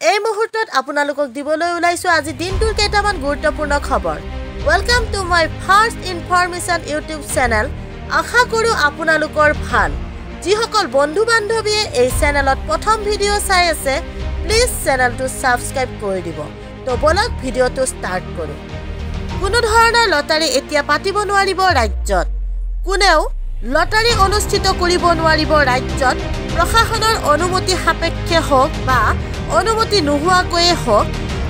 এই মুহূৰ্তত আপোনালোকক দিবলৈ ওলাইছো আজি দিনটোৰ কেইটামান গুৰুত্বপূৰ্ণ খবৰ। Welcome to my first information YouTube channel. আশা কৰোঁ আপোনালোকৰ ভাল। যিসকল বন্ধু বান্ধৱীয়ে এই চেনেলত প্ৰথম ভিডিঅ' চাই আছে, প্লিজ চেনেলটো ছাবস্ক্ৰাইব কৰি দিব। তো ব'লক ভিডিঅ'টো ষ্টাৰ্ট কৰোঁ। কোনো ধৰণৰ লটাৰী এতিয়া পাতিব নোৱাৰিব ৰাজ্যত। কোনেও লটাৰী অনুষ্ঠিত কৰিব নোৱাৰিব ৰাজ্যত। প্ৰশাসনৰ অনুমতি সাপেক্ষে হওক বা অনুমতি নোহোৱাকৈয়ে হওক,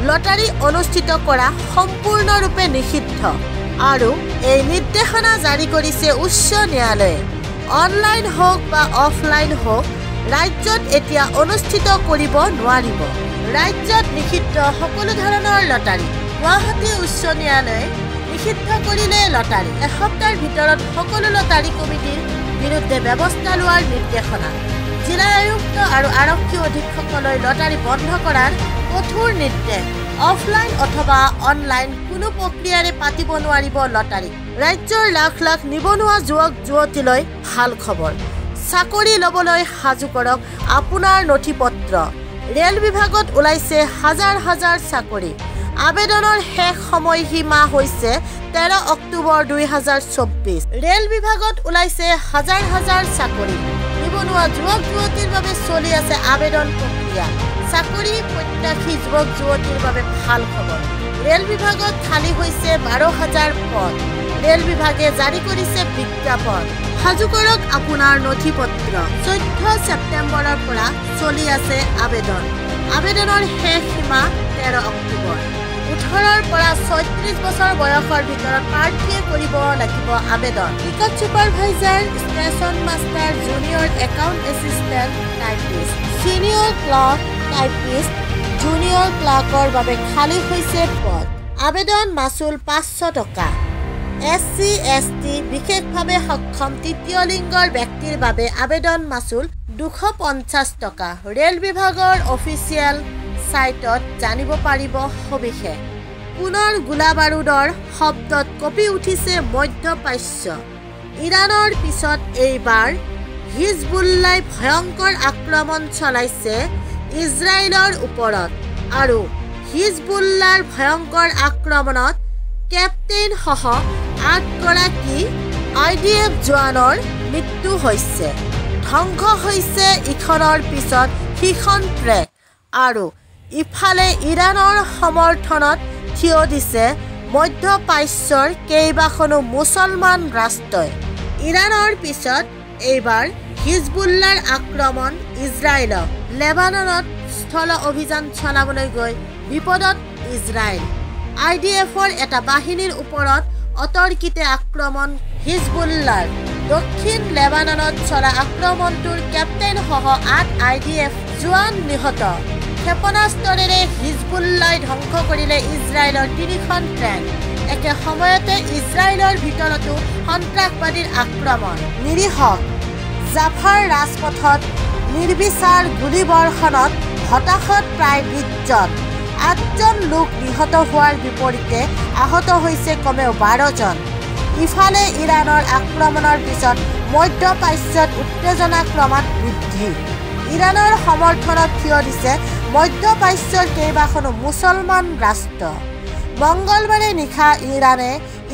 লটাৰী অনুষ্ঠিত কৰা সম্পূৰ্ণৰূপে নিষিদ্ধ আৰু এই নিৰ্দেশনা জাৰি কৰিছে উচ্চ ন্যায়ালয়ে। অনলাইন হওক বা অফলাইন হওক, ৰাজ্যত এতিয়া অনুষ্ঠিত কৰিব নোৱাৰিব। ৰাজ্যত নিষিদ্ধ সকলো ধৰণৰ লটাৰী। গুৱাহাটী উচ্চ ন্যায়ালয়ে নিষিদ্ধ কৰিলে লটাৰী। এসপ্তাহৰ ভিতৰত সকলো লটাৰী কমিটিৰ বিৰুদ্ধে ব্যৱস্থা লোৱাৰ নিৰ্দেশনা। জিলা আয়ুক্ত আৰু আৰক্ষী অধীক্ষকলৈ লটাৰী বন্ধ কৰাৰ কঠোৰ নিৰ্দেশ। অফলাইন অথবা অনলাইন কোনো প্ৰক্ৰিয়াৰে পাতিব নোৱাৰিব লটাৰী। ৰাজ্যৰ লাখ লাখ নিবনুৱা যুৱক যুৱতীলৈ ভাল খবৰ। চাকৰি ল'বলৈ সাজু কৰক আপোনাৰ নথি পত্ৰ। ৰেল বিভাগত ওলাইছে হাজাৰ হাজাৰ চাকৰি। আবেদনৰ শেষ সময়সীমা হৈছে 13 অক্টোবৰ 2024। ৰেল বিভাগত ওলাইছে হাজাৰ হাজাৰ চাকৰি। নিবনুৱা যুৱক যুৱতীৰ বাবে চলি আছে আবেদন প্ৰক্ৰিয়া। চাকৰি প্ৰত্যাশী যুৱক যুৱতীৰ বাবে ভাল খবৰ। ৰেল বিভাগত খালী হৈছে 12,000 পদ। ৰেল বিভাগে জাৰি কৰিছে বিজ্ঞাপন। সাজু কৰক আপোনাৰ নথি পত্ৰ। 14 ছেপ্টেম্বৰৰ পৰা চলি আছে আবেদন। আবেদনৰ শেষ সীমা 13 অক্টোবৰ। 18ৰ পৰা 36 বছৰ বয়সৰ ভিতৰত প্ৰাৰ্থীয়ে কৰিব লাগিব আবেদন। Ticket supervisor, station master, junior account assistant, typist, senior clerk, typist, junior ক্লাৰ্কৰ বাবে খালী হৈছে পদ। আবেদন মাচুল 500 টকা। এছ চি, এছ টি, বিশেষভাৱে সক্ষম তৃতীয় লিংগৰ ব্যক্তিৰ বাবে আবেদন মাচুল 250 টকা। ৰেল বিভাগৰ অফিচিয়েল ছাইটত জানিব পাৰিব সবিশেষ। পুনৰ গোলা বাৰুদৰ শব্দত কঁপি উঠিছে মধ্যপ্ৰাচ্য। ইৰাণৰ পিছত এইবাৰ হিজবুল্লাই ভয়ংকৰ আক্ৰমণ চলাইছে ইজৰাইলৰ ওপৰত আৰু হিজবুল্লাৰ ভয়ংকৰ আক্ৰমণত কেপ্টেইনসহ 8গৰাকী আই ডি এফ জোৱানৰ মৃত্যু হৈছে। ধ্বংস হৈছে ইখনৰ পিছত সিখন ট্ৰেক আৰু ইফালে ইৰাণৰ সমৰ্থনত থিয় দিছে মধ্যপ্ৰাচ্যৰ কেইবাখনো মুছলমান ৰাষ্ট্ৰই। ইৰাণৰ পিছত এইবাৰ হিজবুল্লাৰ আক্ৰমণ ইজৰাইলক। লেবাননত স্থল অভিযান চলাবলৈ গৈ বিপদত ইজৰাইল। আই ডি এফৰ এটা বাহিনীৰ ওপৰত অতৰ্কিতে আক্ৰমণ হিজবুল্লাৰ। দক্ষিণ লেবাননত চলা আক্ৰমণটোৰ কেপ্টেইনসহ 8 আই ডি এফ জোৱান নিহত। ক্ষেপণাস্ত্ৰেৰে হিজবুল্লাই ধ্বংস কৰিলে ইজৰাইলৰ তিনিখন ট্ৰেইন। একে সময়তে ইজৰাইলৰ ভিতৰতো সন্ত্ৰাসবাদীৰ আক্ৰমণ। নিৰীহক জাফাৰ ৰাজপথত নিৰ্বিচাৰ গুলীবৰ্ষণত হতাহত প্ৰায় 20জন। আঠজন লোক নিহত হোৱাৰ বিপৰীতে আহত হৈছে কমেও 12জন। ইফালে ইৰাণৰ আক্ৰমণৰ পিছত মধ্যপ্ৰাচ্যত উত্তেজনা ক্ৰমাৎ বৃদ্ধি। ইৰাণৰ সমৰ্থনত থিয় দিছে মধ্যপ্ৰাচ্যৰ কেইবাখনো মুছলমান ৰাষ্ট্ৰ। মংগলবাৰে নিশা ইৰাণে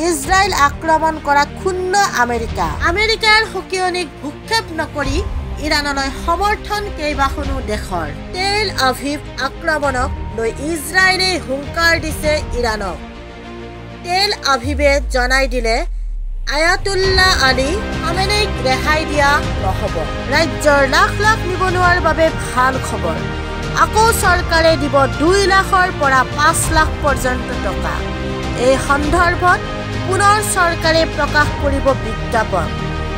ইজৰাইল আক্ৰমণ কৰাত ক্ষুণ্ণ আমেৰিকা। আমেৰিকাৰ সকিয়নীক ভ্ৰূক্ষেপ নকৰি ইৰাণলৈ সমৰ্থন কেইবাখনো দেশৰ। তেল আভিভ আক্ৰমণক লৈ ইজৰাইলে হুংকাৰ দিছে ইৰাণক। তেল আভিভে জনাই দিলে আয়াতুল্লাহ আলী খামেনেইক ৰেহাই দিয়া নহ'ব। ৰাজ্যৰ লাখ লাখ নিবনুৱাৰ বাবে ভাল খবৰ। আকৌ চৰকাৰে দিব 2 লাখৰ পৰা 5 লাখ পৰ্যন্ত টকা। এই সন্দৰ্ভত পুনৰ চৰকাৰে প্ৰকাশ কৰিব বিজ্ঞাপন।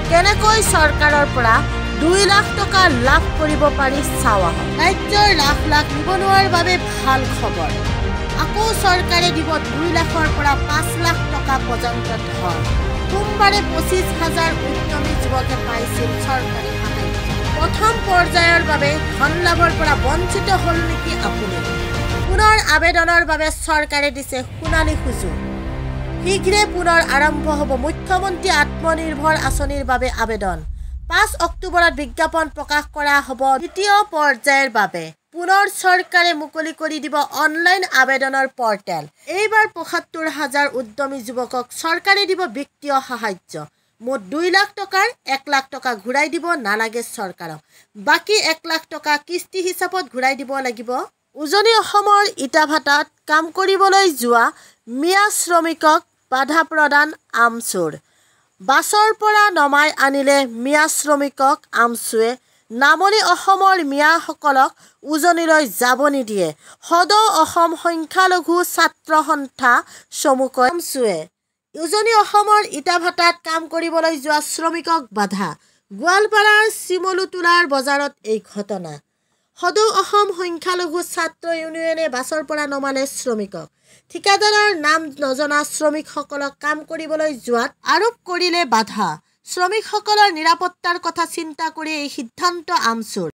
কেনেকৈ চৰকাৰৰ পৰা 2 লাখ টকা লাভ কৰিব পাৰি চাওঁ আহক। ৰাজ্যৰ লাখ লাখ নিবনুৱাৰ বাবে ভাল খবৰ। আকৌ চৰকাৰে দিব 2 লাখৰ পৰা 5 লাখ টকা পৰ্যন্ত ধন। সোমবাৰে 25 হাজাৰ উদ্যমী যুৱকে পাইছিল চৰকাৰী সাহায্য। প্ৰথম পৰ্যায়ৰ বাবে ধন লাভৰ পৰা বঞ্চিত হ'ল নেকি আপুনি? পুনৰ আবেদনৰ বাবে চৰকাৰে দিছে সোণালী সুযোগ। শীঘ্ৰে পুনৰ আৰম্ভ হ'ব মুখ্যমন্ত্ৰী আত্মনিৰ্ভৰ আঁচনিৰ বাবে আবেদন। 5 অক্টোবৰত বিজ্ঞাপন প্ৰকাশ কৰা হ'ব দ্বিতীয় পৰ্যায়ৰ বাবে। পুনৰ চৰকাৰে মুকলি কৰি দিব অনলাইন আবেদনৰ পৰ্টেল। এইবাৰ ৭৫ হাজাৰ উদ্যমী যুৱকক চৰকাৰে দিব বিত্তীয় সাহায্য। মুঠ ২ লাখ টকাৰ ১ লাখ টকা ঘূৰাই দিব নালাগে চৰকাৰক, বাকী ১ লাখ টকা কিস্তি হিচাপত ঘূৰাই দিব লাগিব। উজনি অসমৰ ইটাভাটাত কাম কৰিবলৈ যোৱা মিয়া শ্ৰমিকক বাধা প্ৰদান আমছুৰ। বাছৰ পৰা নমাই আনিলে মিয়া শ্ৰমিকক আমছুৱে। নামনি অসমৰ মিয়াসকলক উজনিলৈ যাব নিদিয়ে সদৌ অসম সংখ্যালঘু ছাত্ৰ সন্থা চমুকৈ আমছুৱে। উজনি অসমৰ ইটাভাটাত কাম কৰিবলৈ যোৱা শ্ৰমিকক বাধা। গোৱালপাৰাৰ চিমলুটোলাৰ বজাৰত এই ঘটনা। সদৌ অসম সংখ্যালঘু ছাত্ৰ ইউনিয়নে বাছৰ পৰা নমালে শ্ৰমিকক। ঠিকাদাৰৰ নাম নজনা শ্ৰমিকসকলক কাম কৰিবলৈ যোৱাত আৰোপ কৰিলে বাধা। শ্ৰমিকসকলৰ নিৰাপত্তাৰ কথা চিন্তা কৰি এই সিদ্ধান্ত আমছুৰ।